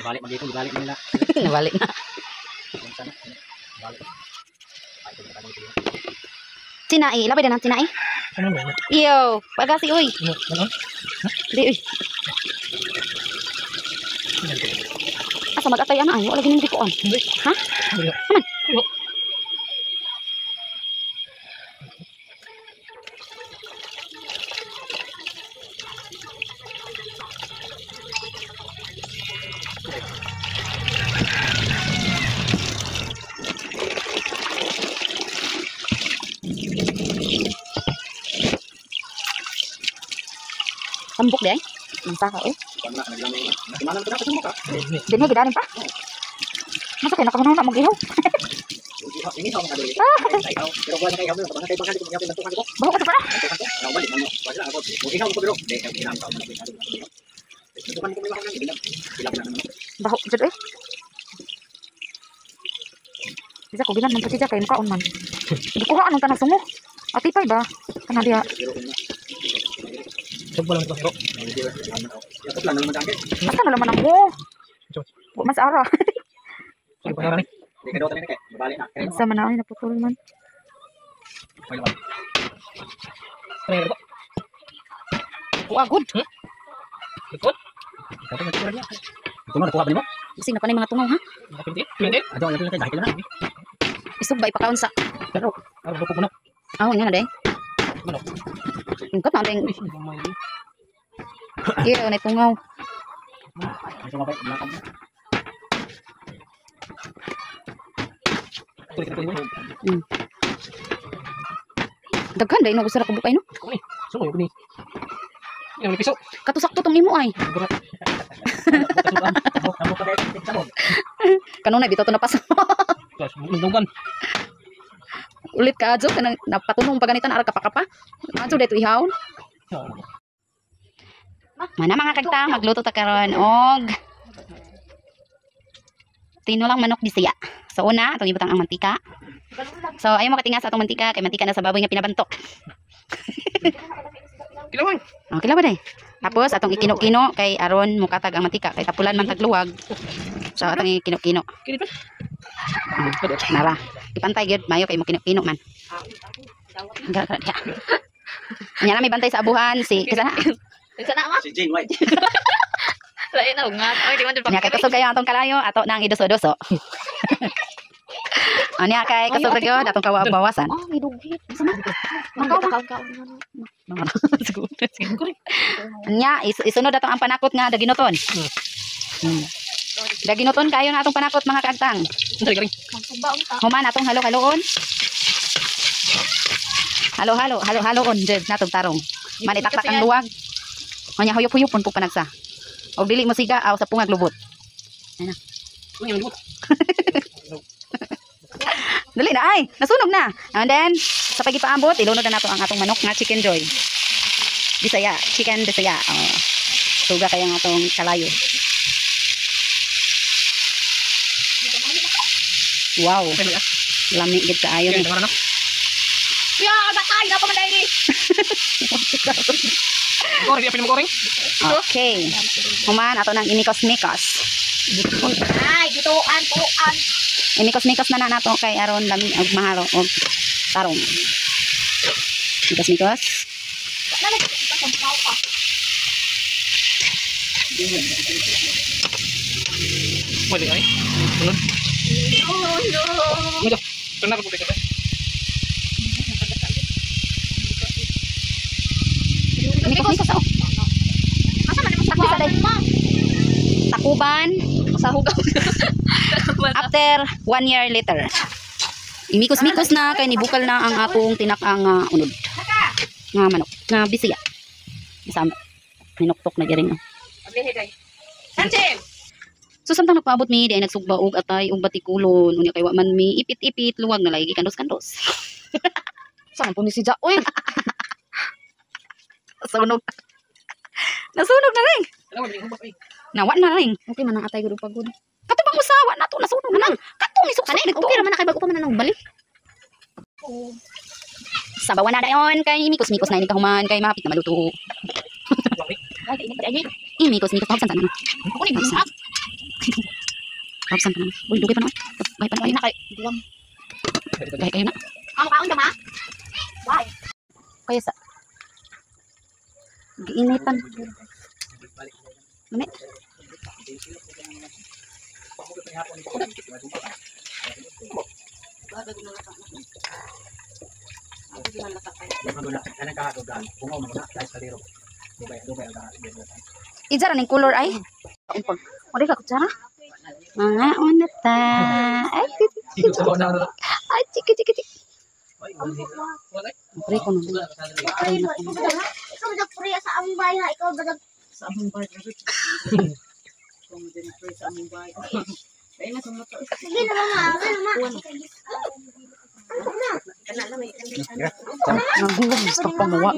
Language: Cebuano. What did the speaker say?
Balik magito, balik nila. Nabalik na. Tinai, labay na ng tinai. Iyo, pagasi uy. Di uy. Asa mag-atay ana ay, wala gini dikuan. Ha? Aman. Tambok di ay. Ang saka eh. Dinhi gidanin pa. Masa kay nakahunaw na mag-ihaw. Baho ka para. Baho jud eh. Bisa ko gilan man siya kay mukaon man. Gikuha anong tanang sungo. Atipay ba? Kana diha. Asa na laman ako? Mas ara. Sa man ay naputol man. Kuha good. Bising na pa na mga tungaw ha. Isog ba ipakaon sa? Ah, nga na day. Ingkot na ding. Iyo na tungaw. Daghan dai no gusto ra ko bukay no. Katusakto tong nimo ay. Kanunay bitaw to napaso. Ulit ka adyo kanang napatunong pa ganitan ara kapakapa. Adyo dito ihawon. Mana mga kagtang magluto ta karon og tinulang manok Bisaya. So una atong ibutang ang mantika. So ayaw mo katinga sa atong mantika kay mantika na sa baboy nga pinabantok. Kilawan. Oh, kilawan day. Tapos atong ikino-kino kay aron mukatag ang mantika kay tapulan man tagluwag. So atong ikino-kino. Nara. Ipantay gyud mayo kay mo kino-kino man. Nya na may bantay sa abuhan si kisa na. Kisa na ma? Si Jane White. Lain na nga. Oy, di man jud Nya kay kusog kayo atong kalayo ato nang iduso-duso. Nya kay kusog ra gyud atong kawabawasan. Oh, may dugit. Mangkaw ma. Nya isunod atong ang panakot nga daginoton. Daginoton kayo na atong panakot mga kaagtang. Human atong halo-haloon. Halo-halo, halo-haloon jud natong tarong. Man itaktak ang luwag. Nya huyop-huyopon po panagsa. Og dili mo siga aw sa pungag lubot. Ana. Dali na ay, nasunog na. And then sa pagipaambot, ilunod na nato ang atong manok nga chicken joy. Bisaya, chicken Bisaya. Oh. Suga kaya ang atong kalayo. Wow. Lami gid kaayo ni. Ya, gatay na pa man dai. Okay. Human ato nang imikos-mikos. Ay, gituan, tuan. Imikos-mikos na na nato kay aron lami og mahalo og tarong. Mikos-mikos. Mikos-mikos ako. Asa man imong sa Takuban sa hugaw. After 1 year later. Imikos-mikos na kay nibukal na ang atong tinakang unod. Nga manok, nga Bisaya. Isama ninuktok na giring. Sanchez. So samtang nagpaabot mi di ay nagsugba og atay og batikulon unya kay wa man mi ipit-ipit luwag na lagi kandos-kandos. Saan po ni si Ja? Uy. Sunog. Nasunog na ring. Nawa na ring. Okay man ang atay gud pagod. Katubang usawa na to nasunog na. Katong isuksok dito. Okay ra man na kay bago pa man na balik. Sabawan na dayon kay mikos-mikos na ini kahuman kay mahapit na maluto. Imikos-mikos. Pahubsan sa ano. Pahubsan. Pahubsan pa naman. Uy, dugay pa naman. Dugay pa naman. Na kay guwang. Dugay kayo na. Amo kaon ka ma? Why? Kaya sa... Giinitan. Mami. Ijara ning color ay. Ori ka kutsara. Mga una ta. Ay, chiki, ay, chiki, chiki, chiki. Pre ko na. Pre na ko. Ikaw ba nagpuriya sa among bahay ha? Ikaw ba nag... Sa among bar. Sa among bar. Sige na mama, sige na mama. Nagulong, gusto pa mawa.